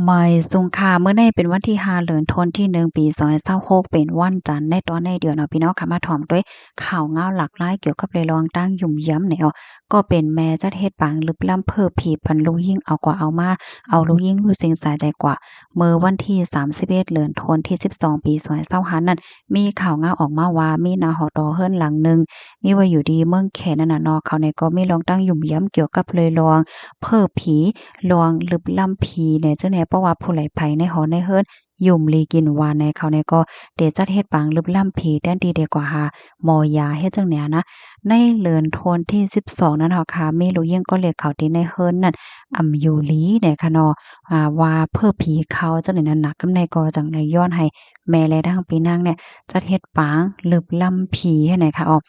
ໝາຍສຸງຄ່ະ ມື້ນີ້ເປັນວັນທີຫ້າ ເດືອນທັນວາ ປີສອງພັນຊາວຫົກ ເປັນວັນຈັນ ໃນຕອນໃນດຽວເນາະ ພີ່ນ້ອງຄ່ະ ມາພ້ອມດ້ວຍຂ່າວງາວຫຼາກຫຼາຍກ່ຽວກັບເລື່ອງຕ່າງໆ ຫຍຸ້ມຢຳແນວ ກໍເປັນແມ່ຈັດເຮັດປາງລຶບລ້ຳເພີຜີ ພັນລູກຍິງເອົາກວ່າເອົາມາ ເອົາລູກຍິງລູດຊິງສາຍໃຈກວ່າ ເມື່ອວັນທີສາມສິບເອັດ ເດືອນທັນວາ ປີສອງພັນຊາວຫ້ານັ້ນ ມີຂ່າວງາວອອກມາວ່າ ມີໜ້າຫໍຕໍ່ເຮືອນຫຼັງໜຶ່ງ ມີໄວ້ຢູ່ທີ່ເມືອງແຂນນັ້ນນະເນາະ ເຂົານີ້ກໍມີເລື່ອງຕ່າງຫຍຸ້ມຢຳກ່ຽວກັບເລື່ອງເພີຜີ ເລື່ອງລຶບລ້ຳຜີແດ່ ຈັ່ງໃດ ເພາະວ່າຜູ້ໃດໄປໃນຫໍໃນເຮືອນ ຢູ່ດີກິນຫວານແດ່ ເຂົານີ້ກໍໄດ້ຈັດເຮັດປາງລຶບລ້ຳຜີ ແທນທີ່ໄດ້ກວ່າຫາໝໍຢາເຮັດຈັ່ງໃດນະ ໃນເດືອນທັນວາທີສິບສອງນັ້ນເຮົາຄ່ະ ມີລູກຍິງກໍເລກເຂົ້າທີ່ໃນເຮືອນນັ້ນ ອຳຢູ່ດີແດ່ຄ່ະເນາະ ອາ ວ່າເພີຜີເຂົ້າຈັ່ງໃດນັ້ນນະ ກຳໃນກໍຈັ່ງໄດ້ຍ້ອນໃຫ້ແມ່ແລະທັງພີ່ນາງນີ້ ຈັດເຮັດປາງລຶບລ້ຳຜີຫັ້ນນະຄ່ະ ອອກ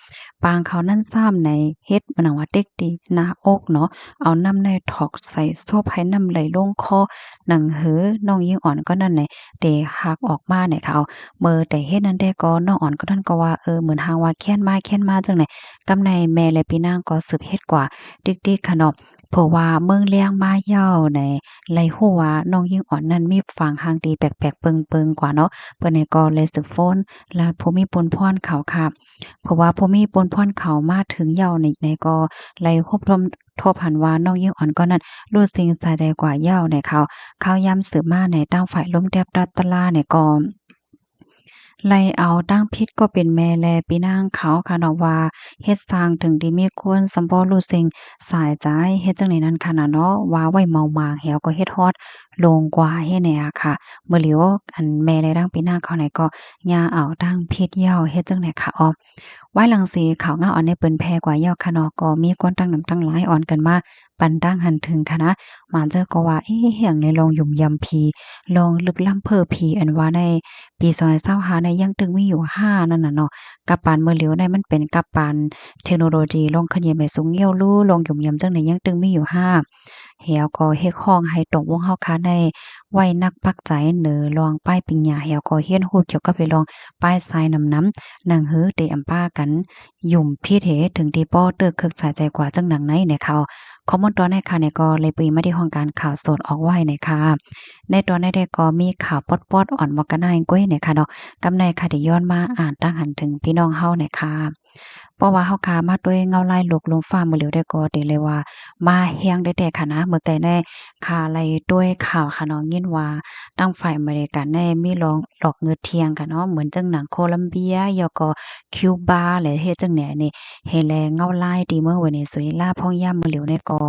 ປາງເຂົານັ້ນຊ້ຳໃນເຮັດ ມັນຫຍັງວ່າ ເຕັກຕີໜ້າອົກເນາະ ເອົານ້ຳໃນຖອກໃສ່ສົບໃຫ້ນ້ຳໄຫຼລົງຄໍ ໜັງເຫີນ້ອງຍິງອ່ອນກໍນັ້ນແຫຼະ ໄດ້ຮັກອອກມາແນ່ເຂົາ ເມື່ອໄດ້ເຮັດນັ້ນແດ່ກໍນ້ອງອ່ອນກໍນັ້ນກໍວ່າ ເອີ ເໝືອນຫາງວ່າແຄ້ນມາແຄ້ນມາຈັ່ງໃດ ກຳໃນແມ່ແລະພີ່ນາງກໍສືບເຮັດກວ່າຕິກໆ ຂະເນາະ ເພາະວ່າເມືອງແລງມາຍາວໃນ ໄດ້ຮູ້ວ່ານ້ອງຍິງອ່ອນນັ້ນມີຝາງຮ່າງທີ່ແປກໆເປິງໆກວ່າເນາະ ເພິ່ນນີ້ກໍໄດ້ສືບຟ້ອນ ແລະ ຜູ້ມີປຸນພອນເຂົາຄ່ະ ເພາະວ່າຜູ້ມີປຸນພອນເຂົາມາເຖິງຍາວໃນ ໃນກໍໄດ້ພົບ ພົບຫັນວ່ານ້ອງຍິງອ່ອນກໍນັ້ນ ລູດຊິງສາຍໃຈກວ່າຍາວໃນເຂົາ ຂ່າວຍາມສືບມາໃນ ທາງຝ່າຍລົມແທບລັດຕະລາໃນກໍ ໄດ້ເອົາທາງຜິດກໍເປັນແມ່ແລະພີ່ນາງເຂົາຄ່ະເນາະ ວ່າເຮັດຊ່າງເຖິງທີ່ມີຄົນສຳບໍ່ລູດຊິງສາຍໃຈ ເຮັດຈັ່ງໃດນັ້ນຄ່ະນະເນາະ ວ່າໄວ້ເມົາໝາງແລ້ວກໍເຮັດຮອດລົງກວ່າເຮັດແນ່ຄ່ະ ມື້ຫຼຽວ ອັນແມ່ແລະທັງພີ່ນາງເຂົາໃນກໍຍ່າເອົາທາງຜິດຍາວ ເຮັດຈັ່ງໃດຄ່ະ ອອກ ວາຍຫຼັງທີ່ຂ່າວງາວອັນນີ້ເຜີຍແຜ່ກວ່າຍາວຄ່ະເນາະ ກໍມີຄົນຕັ້ງໜ້າຕັ້ງຫຼາຍອອນກັນມາ ປັນທາງຫັນເຖິງຄ່ະນະ ບາງເທື່ອກໍວ່າ ເອະ ຫຍັງໃນລອງຫຍຸ້ມຢຳຜີ ລອງລຶບລ້ຳເພີຜີ ອັນວ່າໃນປີສອງພັນຊາວຫ້າໃນຍັງຕຶງມີຢູ່ຫານັ້ນນະເນາະ ກັບປານມື້ຫຼຽວໃນມັນເປັນກັບປານເທັກໂນໂລຊີ ລອງເຄື່ອນໄຫວໄປສູງຍາວ ຫຼືລອງຫຍຸ້ມຢຳຈັ່ງໃດຍັງຕຶງມີຢູ່ຫາ ແລ້ວກໍຮຽກຮ້ອງໃຫ້ຕົງວົງເຮົາຄ່ະໃນໄວ້ໜັກປັກໃຈເໜີລອງປາຍປິງຍາ ແລ້ວກໍຮຽນຮູ້ກ່ຽວກັບເລື່ອງປາຍສາຍນຳນຳ ໜັງເຫີເຕອຳປາກັນ ຫຍຸ້ມຜິດເຫ ເຖິງທີ່ປໍເຕີກເຄິກສາຍໃຈກວ່າຈັ່ງໜັງໃນແນ່ເຂົາ ຂໍ້ມູນຕອນໃນຄ່ະນີ້ກໍໄດ້ປຸຍມາທີ່ຫ້ອງການຂ່າວສົດອອກໄວ້ໃນຄ່ະ ໃນຕອນໃນແດ່ກໍມີຂ່າວປອດໆ ອ່ອນໝວກກັນໜ້າແຮງກວ່າໃນຄ່ະເນາະ ກຳໃນຄ່ະໄດ້ຍ້ອນມາອ່ານຕາງຫັນເຖິງພີ່ນ້ອງເຮົາໃນຄ່ະ ເພາະວ່າເຮົາຄ່ະມາດ້ວຍເງົາລາຍລຸກລົມຟ້າມື້ຫຼຽວແດ່ກໍໄດ້ເລີຍວ່າມາແຮງແທ້ໆຄ່ະນະ ເມື່ອໄກໃນຄ່ະໄລ່ດ້ວຍຂ່າວຄ່ະເນາະ ຍິນວ່າທາງຝ່າຍອາເມລິກັນໃນມີລອງຫຼອກເງິດທ່ຽງຄ່ະເນາະ ເໝືອນຈັ່ງໜັງໂຄລັມເບຍ ແລ້ວກໍຄິວບາ ແລະເຮັດຈັ່ງໃດນີ້ ເຫັນແລະເງົາລາຍທີ່ເມືອງເວເນຊູເອລາ ພອງຍາມມື້ຫຼຽວນີ້ກໍ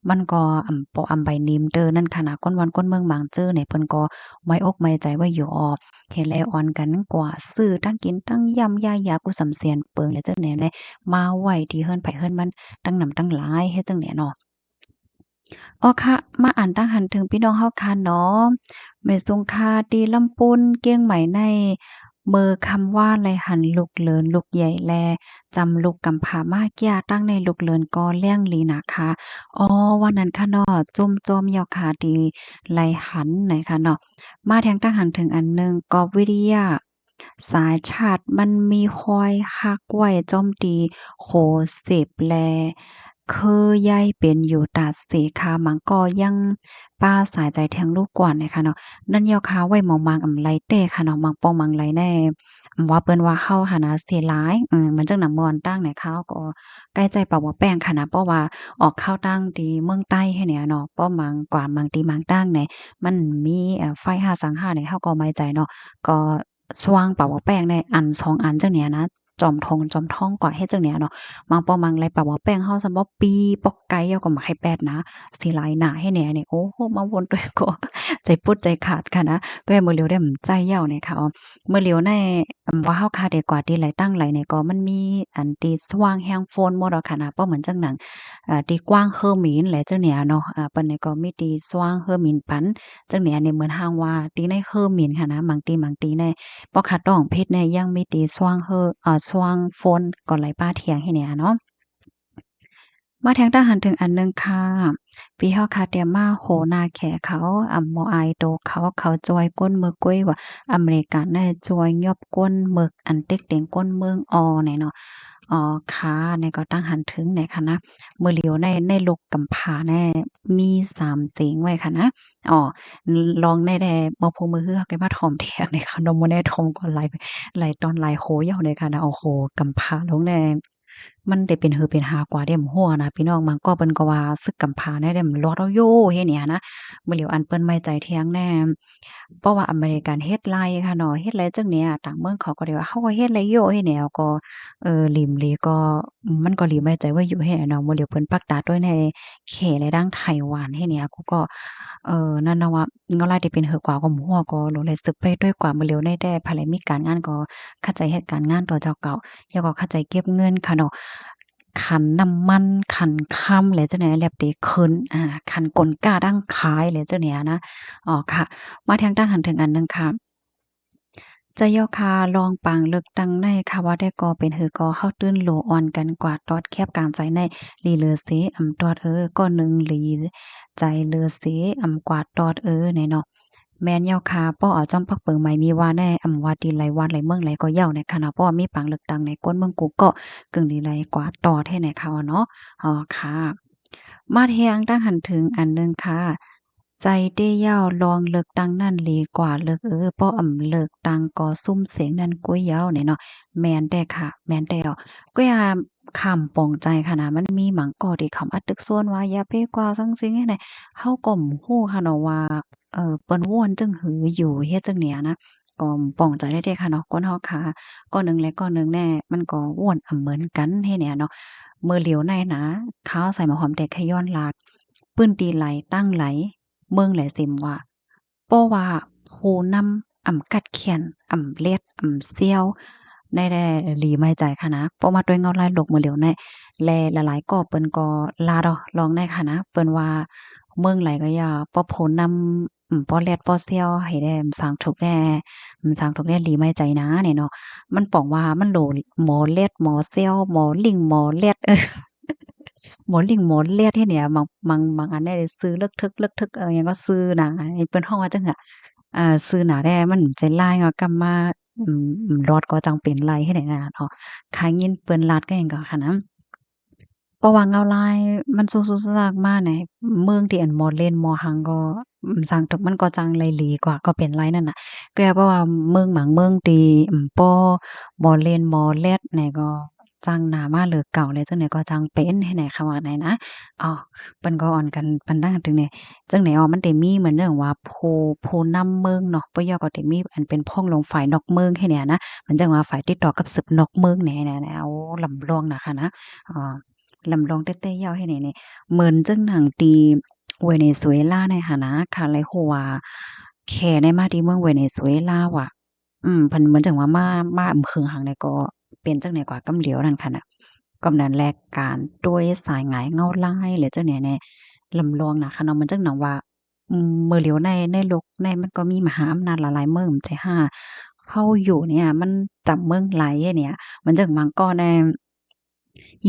ມັນກໍອຳ ບໍ່ອຳໃບໜິມເຕີນັ້ນຂະໜາດ ຄົນບ້ານຄົນເມືອງບາງເຈີນີ້ ເພິ່ນກໍໄວ້ອົກໄວ້ໃຈໄວ້ຢູ່ອອກ ເຫັນແລະອອນກັນກວາດຊື້ທັງກິນທັງຢຳ ຢາຢາກູສຳສຽນເປິງ ແລະ ຈັ່ງແນວໃດ ມາໄວ້ທີ່ເຮືອນໃຜເຮືອນມັນ ຕັ້ງນຳຕັ້ງຫຼາຍ ເຮັດຈັ່ງໃດເນາະ. ອໍ ຄະ ມາອ່ານຕາງຫັນເຖິງພີ່ນ້ອງເຮົາຄະເນາະ ແມ່ສົງຄາ ທີ່ລຳປຸນ ກຽງໃໝ ໃນ ເມີຄຳວ່າໄລຫັນລູກເລີນລູກໃຫຍ່ ແລະ ຈຳລູກກຳພ້າມາກຽ ຕັ້ງໃນລູກເລີນກໍລ້ຽງລີນາຄາ. ອໍ ວ່ານັ້ນຄະເນາະ ຈຸ້ມໂຈມຍາວຄາ ທີ່ໄລຫັນໃນຄະເນາະ. ມາແທງຕາງຫັນເຖິງອັນໜຶ່ງ ກອບວິທະຍາສາດຊາດ ມັນມີຮອຍຫັກໄວ້ ໂຈມຕີໂຄເຊັບ ແລະ ເຄີຍໃຫຍ່ເປັນຢູ່ຕາເສຄາ ມັງກໍຍັງປາສາຍໃຈແທງລູກກວ່ານໃນຄະເນາະ. ນັ້ນຍາວຄາໄວ້ໝໍມັງອຳໄລແຕ້ຄະເນາະ ມັງປ້ອງມັງໄລແນ່ ອຳວ່າເພິ່ນວ່າເຮົາຫັ້ນນະເສຍຫຼາຍ ເອີ ມັນຈັ່ງນຳມ່ວນຕັ້ງໃນຄາວກໍໃກ້ໃຈປາບໍ່ແປ້ງຄະນະ ເພາະວ່າອອກຂ່າວຕັ້ງທີ່ເມືອງໃຕ້ໃຫ້ແນ່ເນາະ ເພາະມັງກວ່າມັງຕີມັງຕັ້ງໃນ ມັນມີ ເອີ ໄຟຫາສັງຫາໃນ ເຮົາກໍໄວ້ໃຈເນາະ ກໍ ຊ່ວງປາບໍ່ແປ້ງໃນອັນສອງອັນຈັ່ງເນີ້ຍນະ ຈອມທອງ ຈອມທອງກວ່າເຮັດຈັ່ງເນີ້ຍເນາະ ມັງປ້ອງມັງໄລປາບໍ່ແປ້ງເຮົາສຳບໍ່ປີປອກໄກ່ເຮົາກໍມາໃຫ້ແປດນະ ຊິຫຼາຍໜາເຮັດແນ່ນີ້ ໂອ້ ມາວົນຕົວກໍໃຈປຸດໃຈຂາດຄະນະ ແວ່ມື້ຫຼຽວໄດ້ໃຈເຍົານີ້ຄະ ມື້ຫຼຽວໃນ ອຳ ວ່າເຮົາຄາເດກວ່າທີ່ໄລຕັ້ງໄລນີ້ກໍມັນມີອັນທີ່ຊ່ວງແຮງຝົນໝົດແລ້ວຄະນະ ເພາະເໝືອນຈັ່ງໜັງ ເອີ ທີ່ກວ້າງເຮີມິນແລະຈັ່ງເນີ້ຍເນາະ ເອີ ເພິ່ນນີ້ກໍມີທີ່ຊ່ວງເຮີມິນປັນ ຈັ່ງນີ້ ອັນນີ້ເໝືອນຫາງວ່າຕີໃນເຮີມິນຫັ້ນນະ ມັງຕີ ມັງຕີໃນ ບໍ່ຂາດຕ້ອງຜິດໃນ ຍັງມີຕີຊ່ວງເຮີ ເອີ ຊ່ວງຝົນກໍໄຫຼປາທ່ຽງໃຫ້ແນ່ເນາະ. ມາແທງຕາງຫັນເຖິງອັນໜຶ່ງຄ່ະ ປີເຮົາຄາຕຽມມາໂຫໜ້າແຂເຂົາ ອຳບໍ່ອາຍໂຕເຂົາ ເຂົາຈ່ອຍກົ້ນເມີກກ້ວຍວ່າ ອາເມລິກັນໃນຈ່ອຍຫຍອບກົ້ນເມີກອັນເຕັກເຕັງກົ້ນເມືອງອໍແນ່ເນາະ. ອໍ ຄ່າ ແລ້ວກໍຕັ້ງຫັນເຖິງແນ່ຄ່ະນະ. ມື້ຫຼຽວໃນ ໃນໂລກກຳພ້າແນ່ ມີສາມເສງໄວ້ຄ່ະນະ. ອໍ ລອງແນ່ແດ່ ບໍ່ຮູ້ມື້ຮືເຮົາກໍມາຖ່ອມແທ້ແນ່ຄ່ະເນາະ. ມື້ແນ່ຖ່ອມກໍຫຼາຍ ຫຼາຍຕອນຫຼາຍໂຮຍາວເລີຍຄ່ະນະ. ໂອ້ໂຫ ກຳພ້າລົງແນ່ ມັນໄດ້ເປັນຫືເປັນຫາກວ່າເດ້ ບໍ່ຮູ້ນະພີ່ນ້ອງ. ບາງກໍເພິ່ນກໍວ່າສຶກກຳພ້າແນ່ເດ້ ມັນລອດເອົາຢູ່ເຮັດນີ້ນະ. ມື້ຫຼຽວອັນເພິ່ນໄວ້ໃຈແທງແນ່ ເພາະວ່າອາເມລິກັນເຮັດໄລ່ຄ່ະເນາະ ເຮັດໄລ່ຈັ່ງນີ້ ຕ່າງເມືອງເຂົາກໍໄດ້ວ່າ ເຮົາກໍເຮັດໄລ່ຢູ່ເຮັດແນວກໍ ເອີ ຫຼີມຫຼີກໍ ມັນກໍຫຼີມໄວ້ໃຈໄວ້ຢູ່ເຮັດແນວເນາະ. ມື້ຫຼຽວເພິ່ນປັກຕາດ້ວຍໃນແຂ ແລະ ດັ່ງໄຕ້ຫວັນເຮັດແນວ ກູກໍ ເອີ ນັ້ນນະວ່າ ເງົາລາຍທີ່ເປັນເຫີກວ່າກໍບໍ່ຮູ້ ກໍລົງໄດ້ສືບໄປດ້ວຍກວ່າ. ມື້ຫຼຽວໃນແຕ່ໃຜລະມີການງານກໍຂະໃຈເຮັດການງານຕໍ່ເຈົ້າເກົ່າ ແລ້ວກໍຂະໃຈເກັບເງິນຄ່ະເນາະ. ຂັນນ້ຳມັນ ຂັນຄຳ ແລະ ຈັ່ງໃດແລບເຕຂຶ້ນ ອາ ຂັນກົນກ້າດັ່ງຂາຍ ແລະ ຈັ່ງໃດນະ. ອໍ ຄ່ະ ມາທາງດ້ານຫັນເຖິງອັນໜຶ່ງຄ່ະ. ເຈົ້າເຈົ້າຄ່ະ ລອງປາງເລິກຕັ້ງໃນ ຂ້າວ່າແຕ່ກໍເປັນຫືກໍ ເຮົາຕື່ນໂລອ່ອນກັນກວ່າຕອດແຄບກາງໃຈໃນ ຫຼີເຫຼືອເສ ອຳຕອດເອີ ກໍໜຶ່ງຫຼີໃຈເຫຼືອເສ ອຳກວ່າຕອດເອີ ແນ່ເນາະ. ແມ່ນເຈົ້າຄ່ະ ປໍເອົາຈອມປັກເປິງໄມ້ມີວ່າແນ່ ອຳວ່າຕີໄຫຼວາດໄຫຼເມືອງໄຫຼກໍເຍົາແນ່ຄ່ະເນາະ. ເພາະວ່າມີປາງເລິກຕັ້ງໃນ ກົນເມືອງກູກໍກຶ່ງດີໄຫຼກວ່າຕໍ່ແທ້ແນ່ຄ່ະເນາະ. ອໍ ຄ່ະ ມາແທງຕັ້ງຫັນເຖິງອັນໜຶ່ງຄ່ະ. ໃຈເຕເຍົາ ລອງເລິກຕັ້ງນັ້ນດີກວ່າເລິກເອີ ປໍອຳເລິກຕັ້ງກໍຊຸ່ມເສງນັ້ນກວ່າເຍົາແນ່ເນາະ. ແມ່ນແທ້ຄ່ະ ແມ່ນແທ້. ກໍຢ່າຂ້າມປອງໃຈຄ່ະນະ ມັນມີບາງກໍທີ່ເຂົາມາຕຶກຊວນວ່າ ຢ່າໄປກວ່າສັງສິງໃຫ້ແນ່ ເຮົາກໍບໍ່ຮູ້ຄ່ະເນາະວ່າ ເອີ ເພິ່ນວນຈັ່ງຫືຢູ່ເຮັດຈັ່ງນີ້ນະ ກໍປອງໃຈໄດ້ເດ້ຄ່ະເນາະ. ຄົນເຮົາຄ່ະ ກໍໜຶ່ງແລະກໍໜຶ່ງແນ່ ມັນກໍວນອຳເໝືອນກັນເຮັດແນວເນາະ. ມື້ຫຼຽວໃນນະ ຂ່າວໃສ່ໝາກຫອມແຕ່ຂະຍ້ອນລາດ ພື້ນທີ່ໄຫຼຕັ້ງໄຫຼ ເມືອງໄຫຼເສັມວ່າ ເພາະວ່າຜູ້ນຳອຳກັດແຂນ ອຳແລດ ອຳຊຽວ ໄດ້ແລລີໄມ້ໃຈຄ່ະນະ ເພາະມາດ້ວຍເງົາລາຍໂລກມື້ຫຼຽວໃນ ແລະ ຫຼາຍໆກໍເພິ່ນກໍລາດອອກລອງໄດ້ຄ່ະນະ. ເພິ່ນວ່າເມືອງໃດກໍຢ່າ ເພາະຜູ້ນຳ ອືມ ບໍ່ແລດບໍ່ຊຽວໃຫ້ແດ່ ມັນສ້າງທຸກແດ່ ມັນສ້າງທຸກແດ່ ລີໄມ້ໃຈນາແນ່ເນາະ. ມັນປອງວ່າມັນໂຫຼ ໝໍແລດ ໝໍຊຽວ ໝໍລິງ ໝໍແລດ ເອີ ໝໍລິງ ໝໍແລດເຮັດນີ້ ບາງ ບາງ ບາງອັນໄດ້ຊື່ເລິກເຖິກ ເລິກເຖິກ ເອີ ຫຍັງກໍຊື່ໜາ ເພິ່ນຮ້ອງວ່າຈັ່ງ ອາ ຊື່ໜາແດ່ ມັນໃຈຮ້າຍເນາະ ກຳມາ ອືມ ລອດກໍຈັ່ງເປັນໄລ່ເຮັດໃດນະເນາະ. ຂ້າຍິນເພິ່ນລາດກໍຫຍັງກໍຂະນະ ເພາະວ່າເງົາລາຍມັນຊຸກໆຊາກໆມາໃນເມືອງທີ່ອັນໝໍເລນໝໍຫັງກໍ ອືມ ສ້າງທຸກມັນກໍຈັ່ງໄລ່ຫຼີກວ່າກໍເປັນໄລ່ນັ້ນນະ. ກໍເພາະວ່າເມືອງບາງເມືອງທີ່ ອືມ ບໍ່ ໝໍເລນໝໍແລດໃນກໍຈັ່ງໜາມາເຫຼືອເກົ່າ ແລະ ຈັ່ງໃດກໍຈັ່ງເປັນໃຫ້ໃນຄະວ່າໃນນະ. ອໍ ເພິ່ນກໍອ່ອນກັນປານນັ້ນຈັ່ງໃດ ຈັ່ງໃດ ອໍ ມັນໄດ້ມີເໝືອນເລື່ອງວ່າຜູ້ ຜູ້ນຳເມືອງເນາະ ບໍ່ຢາກກໍໄດ້ມີອັນເປັນພ້ອງລົງຝ່າຍນອກເມືອງໃຫ້ແນວນະ ມັນຈັ່ງວ່າຝ່າຍຕິດຕໍ່ກັບສືບນອກເມືອງແນວ ແນວ ແນວ ໂອ້ ລຳລອງນະຄະນະ ອໍ ລຳລອງແຕ່ໆເຍົາໃຫ້ແນວນີ້ ເໝືອນຈັ່ງໜັງທີ່ເວເນຊູເອລາໃນຫັ້ນນະ ຂ້າໄດ້ຮູ້ວ່າແຂໃນມາທີ່ເມືອງເວເນຊູເອລາວ່າ ອືມ ເພິ່ນເໝືອນຈັ່ງວ່າມາ ມາອຳເຄິ່ງຫາງໃດກໍເປັນຈັ່ງໃດກວ່າກຳຫຼຽວນັ້ນຂະນະ. ກຳນັ້ນແລະການໂດຍສາຍຫງາຍເງົາລາຍ ແລະ ຈັ່ງໃດແນ່ ລຳລອງນະຄະເນາະ ມັນຈັ່ງນຳວ່າ ອືມ ມື້ຫຼຽວໃນ ໃນໂລກໃນມັນກໍມີມະຫາອຳນາດຫຼາຍໆເມືອງ ມັນຈະຫາເຮົາຢູ່ເນີ້ຍ ມັນຈຳເມືອງຫຼາຍເນີ້ຍ ມັນຈັ່ງບາງກໍແນ່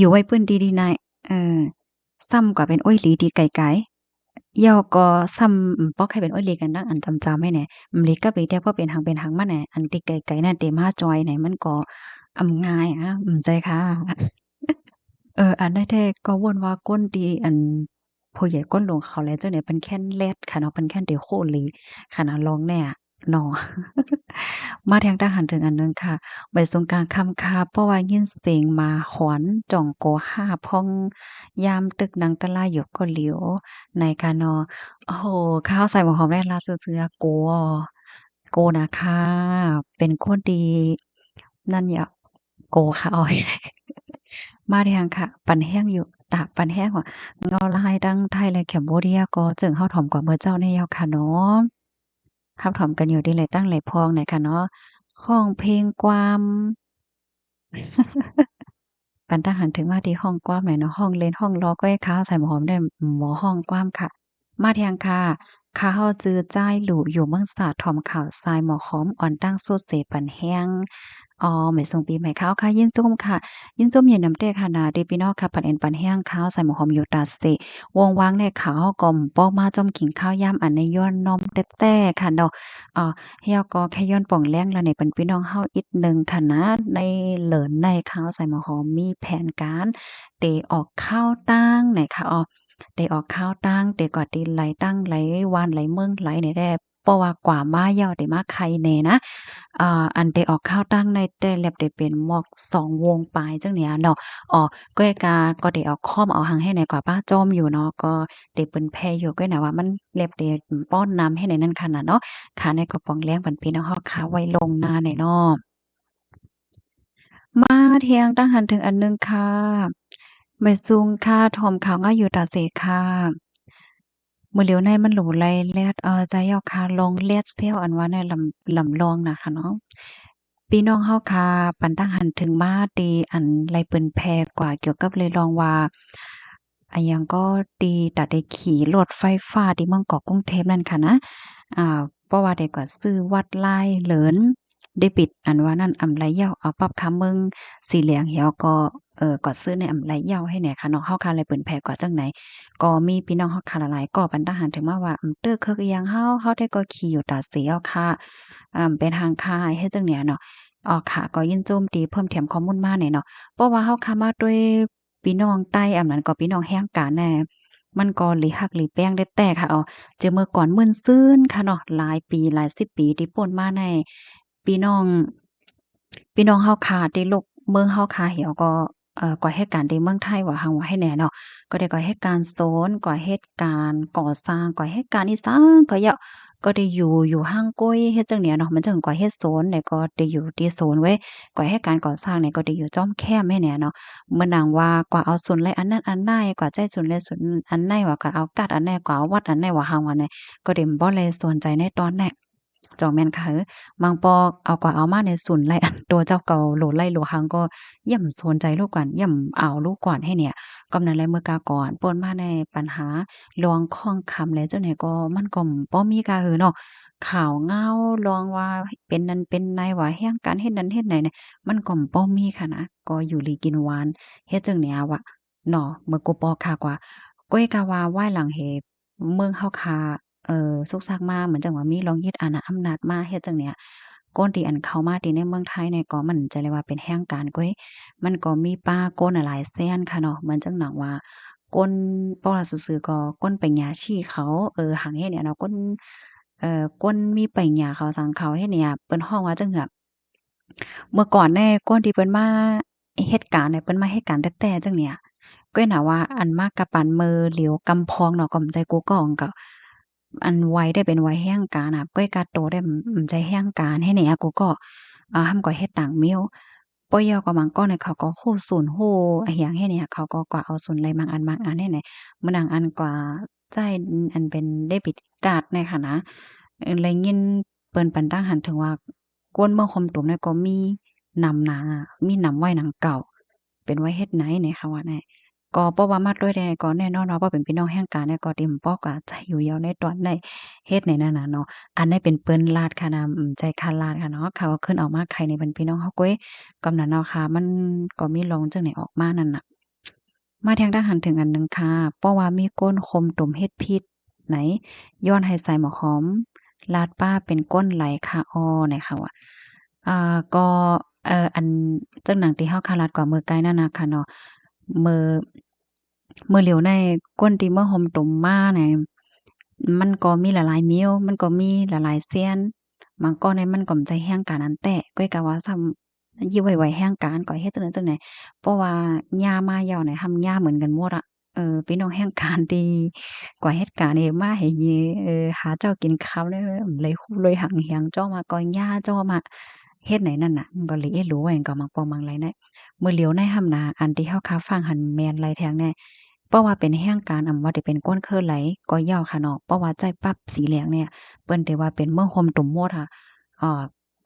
ຢູ່ໄວ້ພື້ນທີ່ດີນາຍ ເອີ ຊ້ຳກວ່າເປັນໂອ້ຍຫຼີທີ່ໄກໆ ເຍົາກໍຊ້ຳ ອືມ ປອກໃຫ້ເປັນໂອ້ຍຫຼີກັນດັ່ງອັນຈຳຈຳໃຫ້ແນ່ ອືມ ຫຼີກັບຫຼີແຕ່ກໍເປັນຫາງເປັນຫາງມັນແນ່ ອັນທີ່ໄກໆນັ້ນເຕມາຈອຍໃນມັນກໍອຳງ່າຍ ອາ ອືມ ໃຈຄ່ະ ເອີ ອັນໃດແທ້ກໍວົນວ່າຄົນທີ່ ອັນ ຜູ້ໃຫຍ່ກົ້ນຫຼວງເຂົາແລະ ຈັ່ງໃດເພິ່ນແຄ່ນແລດຂະເນາະ ເພິ່ນແຄ່ນໄດ້ໂຄດລີຂະນະ ລອງແນ່ເນາະ. ມາແທງຕາຫັນເຖິງອັນໜຶ່ງຄ່ະ ໄປສູງກາງຄ່ຳຄ່າ ເພາະວ່າຍິນສຽງໝາຫອນ ຈ່ອງໂກຫ້າພອງ ຍາມຕຶກນັ່ງຕະລາຢູ່ກໍຫຼຽວ ໃນການນອນ. ໂອ້ໂຫ ຂ້າວໃສ່ໝາກຫອມແລະລາວເສືອໆ ໂກ ໂກນະຄ່ະ ເປັນຄົນທີ່ ນັ້ນເຍາະ ໂກຂາວ ມາແທງຄ່ະ ປັນແຮງຢູ່ ຕາປັນແຮງວ່າ ເງົາລາຍທັງໄທ ແລະ ແຄມໂບເດຍ ກໍເຊິ່ງເຮົາຖອມກວ່າເມື່ອເຈົ້ານີ້ເຈົ້າຄ່ະເນາະ ເຮົາຖອມກັນຢູ່ທີ່ຫຼາຍຕັ້ງຫຼາຍພອງນະຄ່ະເນາະ ຮ້ອງເພງກວ່າມ ປັນຕາຫັນເຖິງມາທີ່ຮ້ອງກວ່າມແຫຼະເນາະ ຮ້ອງເຫຼັ້ນຮ້ອງລໍ້ ກໍໃຫ້ຂ້າວໃສ່ໝາກຫອມໄດ້ ໝໍຮ້ອງກວ່າມຄ່ະ. ມາແທງຄ່ະ ຂ້າເຮົາຈື່ຈ້າຍຫຼູ ຢູ່ເມືອງສາດ ຖອມຂ່າວຊາຍໝອກຫອມ ອ່ອນຕັ້ງສຸດເສປັນແຮງ ອໍ ແມ່ຊົງປີໃໝ່ຂາວ ຂາວຂາວ ຍິນຊົມຂາວ ຍິນຊົມຢູ່ນຳແຕ່ຂະນະທີ່ພີ່ນ້ອງຂາວ ປັນແອນປັນແຮງຂາວ ສາຍໝາກຫອມຢູ່ຕາເສ ວົງວ່າງແດ່ຂາວ ເຮົາກໍບໍ່ມາຈ້ອມກິນຂ້າວຢາມ ອັນໃນຍ້ອນນ້ອມແຕ່ໆຂະເນາະ. ອໍ ແລ້ວກໍແຄ່ຍ້ອນປ່ອງແລງລະໃນເປັນພີ່ນ້ອງເຮົາອີກໜຶ່ງຂະນະ ໃນເລີນໃນຂາວ ສາຍໝາກຫອມມີແຜນການ ເຕອອກຂ່າວຕ່າງໃນຂາວ ເຕອອກຂ່າວຕ່າງ ເຕກວ່າຕິໄຫຼຕັ້ງໄຫຼວານໄຫຼເມືອງໄຫຼນີ້ແດ່ ເພາະວ່າກວ່າມາເຍົາເຕມາໄຄແນ່ນະ ອາ ອັນເຕອອກຂ່າວຕ່າງໃນແຕ່ແລັບເຕເປັນໝອກສອງວົງປາຍຈັ່ງນີ້ເນາະ. ອໍ ກ້ອຍກາກໍເຕເອົາຄອມເອົາຫຍັງໃຫ້ແນ່ກວ່າປ້າຈ້ອມຢູ່ເນາະ ກໍເຕເປີນແຜ່ຢູ່ ກ້ອຍນະວ່າມັນແລັບເຕປ້ອນນຳໃຫ້ແນ່ນັ້ນຂະນະເນາະ. ຂາວໃນກໍປ່ອງແລງປັນພີ່ນ້ອງເຮົາຂາວໄວ້ລ່ວງໜ້າແນ່ເນາະ. ມາທຽງຕັ້ງຫັນເຖິງອັນໜຶ່ງຂາວ ແມ່ຊຸງຂາວ ຖອມຂາວງາມຢູ່ຕາເສຂາວ ມື້ຫຼຽວໃນມັນຫຼູໄຫຼແລດ ເອີ ໃຈເຈົ້າຂາວ ລອງແລດແຊວອັນວ່າໃນລຳ ລຳລອງນະຂະເນາະ. ພີ່ນ້ອງເຮົາຂາວ ປັນຕັ້ງຫັນເຖິງມາທີ່ອັນໄຫຼເປີນແຜ່ກວ່າກ່ຽວກັບເລື່ອງວ່າ ອາຫຍັງກໍ ທີ່ຕາໄດ້ຂີ່ລົດໄຟຟ້າທີ່ເມືອງກອກກຸງເທບນັ້ນຂະນະ ອາ ເພາະວ່າໄດ້ກວ່າຊື້ວັດລາຍເລີນ ເດບິດ ອັນວ່ານັ້ນອຳໄລເຍົາ ເອົາປັບຄຳເມືອງສີແຫຼງແລ້ວກໍ ເອີ ກວ່າຊື້ໃນອຳໄລເຍົາໃຫ້ແນ່ຂະເນາະ. ເຮົາຂາວໄດ້ເປີນແຜ່ກວ່າຈັ່ງໃດ ກໍມີພີ່ນ້ອງເຮົາຂາວຫຼາຍໆກໍປັນຕັ້ງຫັນເຖິງມາວ່າ ອາ ເຕີເຄີກອີ່ຫຍັງເຮົາ ເຮົາແຕ່ກໍຂີ່ຢູ່ຕາເສເອົາຂາວ ອາ ເປັນຫາງຄາເຮັດຈັ່ງນີ້ເນາະ. ອໍ ຂາວກໍຍິນຊົມທີ່ເພີ່ມແຖມຂໍ້ມູນມາແນ່ເນາະ ເພາະວ່າເຮົາຂາວມາດ້ວຍ ພີ່ນ້ອງໃຕ້ ອັນນັ້ນກໍພີ່ນ້ອງແຮງການແນ່ ມັນກໍຫຼີຮັກຫຼີແພງແທ້ໆຂາວ. ເອົາ ເຈີເມື່ອກ່ອນໝື່ນຊືນຂະເນາະ ຫຼາຍປີຫຼາຍສິບປີທີ່ປົນມາໃນ ພີ່ນ້ອງ ພີ່ນ້ອງເຮົາຂາວທີ່ລູກເມືອງເຮົາຂາວ ແລ້ວກໍ ເອີ ກວ່າເຮັດການທີ່ເມືອງໄທວ່າຫັ້ນວ່າໃຫ້ແນ່ເນາະ ກໍໄດ້ກວ່າເຮັດການສວນ ກວ່າເຮັດການກໍ່ສ້າງ ກວ່າເຮັດການອີ່ສັງກໍເຍາະ ກໍໄດ້ຢູ່ ຢູ່ຫ່າງໄກເຮັດຈັ່ງນີ້ເນາະ. ມັນຈັ່ງກວ່າເຮັດສວນແລ້ວກໍໄດ້ຢູ່ທີ່ສວນເວີຍ ກວ່າເຮັດການກໍ່ສ້າງນີ້ກໍໄດ້ຢູ່ຈ້ອມແຄມໃຫ້ແນ່ເນາະ. ເໝືອນໜັງວ່າກວ່າເອົາສູນໄລອັນນັ້ນອັນໃນ ກວ່າໃຊ້ສູນໄລສູນອັນໃນ ວ່າກວ່າເອົາກາດອັນໃນ ກວ່າເອົາວັດອັນໃນ ວ່າຫາງວ່າໃນ ກໍໄດ້ບໍ່ໄດ້ສົນໃຈໃນຕອນນັ້ນ ເຈົ້າແມ່ນຂະເອີ ບາງປອກເອົາກວ່າເອົາມາໃນສູນໄລອັນ ຕົວເຈົ້າເກົ່າໂຫຼໄລໂຫຼຫາງກໍຢ້ຳສົນໃຈລູກກວ່າ ຢ້ຳເອົາລູກກວ່າໃຫ້ແນ່. ກໍນັ້ນແຫຼະ ເມື່ອກາກ່ອນປົນມາໃນປັນຫາລວງຂອງຄຳແລະຈັ່ງໃດກໍ ມັນກໍບໍ່ມີກະເອີເນາະ ຂ່າວງາວລວງວ່າເປັນນັ້ນເປັນໃນ ວ່າແຮງການເຮັດນັ້ນເຮັດໃນ ມັນກໍບໍ່ມີຂະນະ ກໍຢູ່ດີກິນຫວານເຮັດຈັ່ງແນວວ່າເນາະ. ເມື່ອກູປອກຂາກວ່າ ກ້ອຍກະວ່າວາຍຫຼັງເຫ ເມືອງເຮົາຂາ ເອີ ສຸກຊັກມາ ເໝືອນຈັ່ງວ່າມີລອງຍຶດອານາອຳນາດມາເຮັດຈັ່ງເນຍ ຄົນທີ່ອັນເຂົ້າມາທີ່ໃນເມືອງໄທນີ້ກໍມັນຈະເລີຍວ່າເປັນແຮງການກ້ວຍ ມັນກໍມີປະຄົນຫຼາຍແສນຂະເນາະ ເໝືອນຈັ່ງໜັງວ່າຄົນ ເວົ້າລາວຊື່ໆກໍຄົນປັນຍາຊີເຂົາ ເອີ ຫາງເຮັດເນຍເນາະ ຄົນ ເອີ ຄົນມີປັນຍາເຂົາສັງເຂົາເຮັດເນຍ ເພິ່ນຮ້ອງວ່າຈັ່ງເນຍ ເມື່ອກ່ອນແນ່ ກ່ອນທີ່ເພິ່ນມາເຮັດການເນຍ ເພິ່ນມາເຮັດການແຕ່ໆຈັ່ງເນຍ ກ້ວຍນະວ່າອັນມາກະປານເມີຫຼຽວກຳພອງເນາະ ກໍບໍ່ໃຈກູກໍກໍ ອັນໄວໄດ້ເປັນໄວແຮງການນະ ກ້ວຍກາໂຕໄດ້ ອືມ ໃຈແຮງການໃຫ້ແນ່ກູກໍ ອາ ຫ້ຳກໍເຮັດຕ່າງມິວ ປະເຍົາກໍມັງກໍເນຍ ເຂົາກໍຮູ້ສູນຮູ້ອາຫຍັງໃຫ້ແນ່ ເຂົາກໍກວ່າເອົາສູນໄລມັງອັນມັງອັນໃຫ້ແນ່ ເມື່ອນາງອັນກວ່າໃຊ້ ອັນເປັນເດບິດກາດໃນຂະນະ ເອີ ໄດ້ຍິນ ເພິ່ນປັນຕັ້ງຫັນເຖິງວ່າ ຄົນເມືອງໂຮມຕຸມນີ້ກໍມີນຳໜາ ມີນຳໄວ້ນຳເກົ່າ ເປັນໄວ້ເຮັດໃນໃນຄະວ່າແນ່ ກໍເພາະວ່າມາດ້ວຍແດ່ ກໍແນ່ນອນວ່າ ເພາະເປັນພີ່ນ້ອງແຫ່ງການແນ່ ກໍເຕັມປອກວ່າຈະຢູ່ຍາວໃນຕອນໃດ ເຮັດໃນນັ້ນນະເນາະ ອັນໃດເປັນເພິ່ນລາດຄະນະ ອືມ ໃຈຄະລາດຄະເນາະ ເຂົາຂຶ້ນເອົາມາໄຂໃນເປັນພີ່ນ້ອງເຮົາກ້ວຍ ກຳນັ້ນເນາະຄະ ມັນກໍມີລອງຈັ່ງໃດອອກມານັ້ນນະ. ມາແທງດາກຫັນເຖິງອັນໜຶ່ງຄ່າ ເພາະວ່າມີກົ້ນຄົມຕຸມເຮັດຜິດໃນ ຍ້ອນໃຫ້ສາຍໝາກຫອມລາດປ້າເປັນກົ້ນໄຫຼຄ່າອໍ ໃນເຂົາວ່າ ອ່າ ກໍ ເອີ ອັນ ຈັ່ງໜັງທີ່ເຮົາຄາລາດກວ່າເມື່ອໄກນັ້ນນະຄະເນາະ ເມື່ອ ເມື່ອຫຼຽວໃນ ກົ້ນທີ່ເມືອໂຮມຕຸມມາໃນ ມັນກໍມີຫຼາຍໆມິວ ມັນກໍມີຫຼາຍໆເຊນ ບາງກ້ອນໃນມັນກໍບໍ່ໃຈແຮງການອັນແຕະ ກ້ວຍກະວ່າຊ້ຳ ຢູ່ໄວໆແຮງການກໍເຮັດຈັ່ງນັ້ນຈັ່ງນີ້ ເພາະວ່າຍ່າມາຍາວໃນ ຫ້ຳຍ່າເໝືອນກັນໝົດອະ ເອີ ພີ່ນ້ອງແຮງການທີ່ກວ່າເຮັດການເອ ມາໃຫ້ເຢ ເອີ ຫາເຈົ້າກິນຄຳເລີຍ ເລີຍຫາງຫຽງເຈົ້າມາກໍຍ່າເຈົ້າມາເຮັດໃນນັ້ນນະ ມັນກໍເລີຍເອ ຮູ້ຫຍັງກໍມັກປ້ອງມັກໄລນະ ມື້ຫຼຽວໃນຫ້ຳນາ ອັນທີ່ເຮົາຄາຟັງຫັ້ນແມ່ນໄລແທງແນ່ ເພາະວ່າເປັນແຮງການ ອຳ ວ່າຈະເປັນກ້ນເຄີໄລກໍເຍົາຄະເນາະ ເພາະວ່າໃຊ້ປັບສີແຫຼງແນ່ ເພິ່ນຖືວ່າເປັນເມືອໂຮມຕຸມໝົດຫາ ເອີ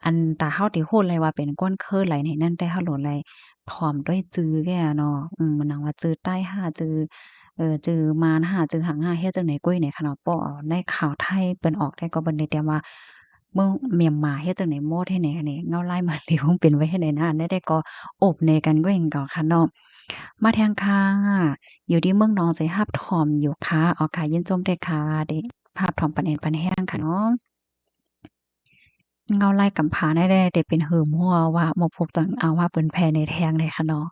ອັນຕາເຮົາທີ່ຮູ້ໄລວ່າເປັນກ້ນເຄີໄລໃນນັ້ນ ແຕ່ເຮົາໂລໄລຖອມດ້ວຍຈື່ແກ່ເນາະ ອືມ ມັນໜັງວ່າຈື່ໃຕ້ຫາຈື່ ເອີ ຈື່ມານຫາຈື່ຫາງຫາເຮັດຈັ່ງໃດກ້ວຍໃນຂະເນາະ ເພາະໃນຂ່າວໄທເພິ່ນອອກໄດ້ກໍເພິ່ນໄດ້ແຕ່ວ່າ ເມືອງມຽນມາເຮັດຈັ່ງໃດໝົດ ເຮັດແນວນີ້ ເງົາລາຍມາລີວມັນເປັນໄວ້ເຮັດໃດນະ ອັນໃດກໍອົບແນກັນກໍເອງກໍຄ່ະເນາະ. ມາແທງຄ່ະ ຢູ່ທີ່ເມືອງໜອງໄຊຮັບຖອມຢູ່ຄ່ະ. ອໍ ຄ່ະ ຍິນຊົມເດີຄ່ະ ທີ່ຮັບຖອມປັນແອນປັນແຮງຄ່ະເນາະ. ເງົາລາຍກຳພາໄດ້ ໄດ້ເປັນຫືມຫົວວ່າໝົກພຸກຈັ່ງເອົາມາເປີນແຜ່ໃນແທງເລີຍຄ່ະເນາະ.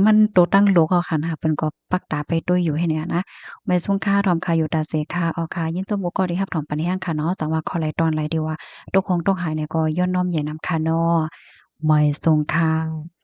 ມັນໂຕຕັ້ງໂລກເຮົາຫັ້ນນະ ເພິ່ນກໍປັກຕາໄປຕຸ້ຍຢູ່ເຮັດແນວນັ້ນນະ. ໄມສູງຄ່ະ ຖອມຄ່ະ ຢູ່ຕາເສຄ່ະ. ອໍ ຄ່ະ ຍິນຊົມໂອກາດທີ່ຮັບຖອມປັນແຮງຄ່ະເນາະ. ຈັ່ງວ່າຂໍຫຼາຍຕອນຫຼາຍທີ່ວ່າຕົກຄົງຕົກຫາຍນີ້ກໍຍ້ອນນ້ອມໃຈນຳຄ່ະເນາະ. ໄມສູງຄ່ະ.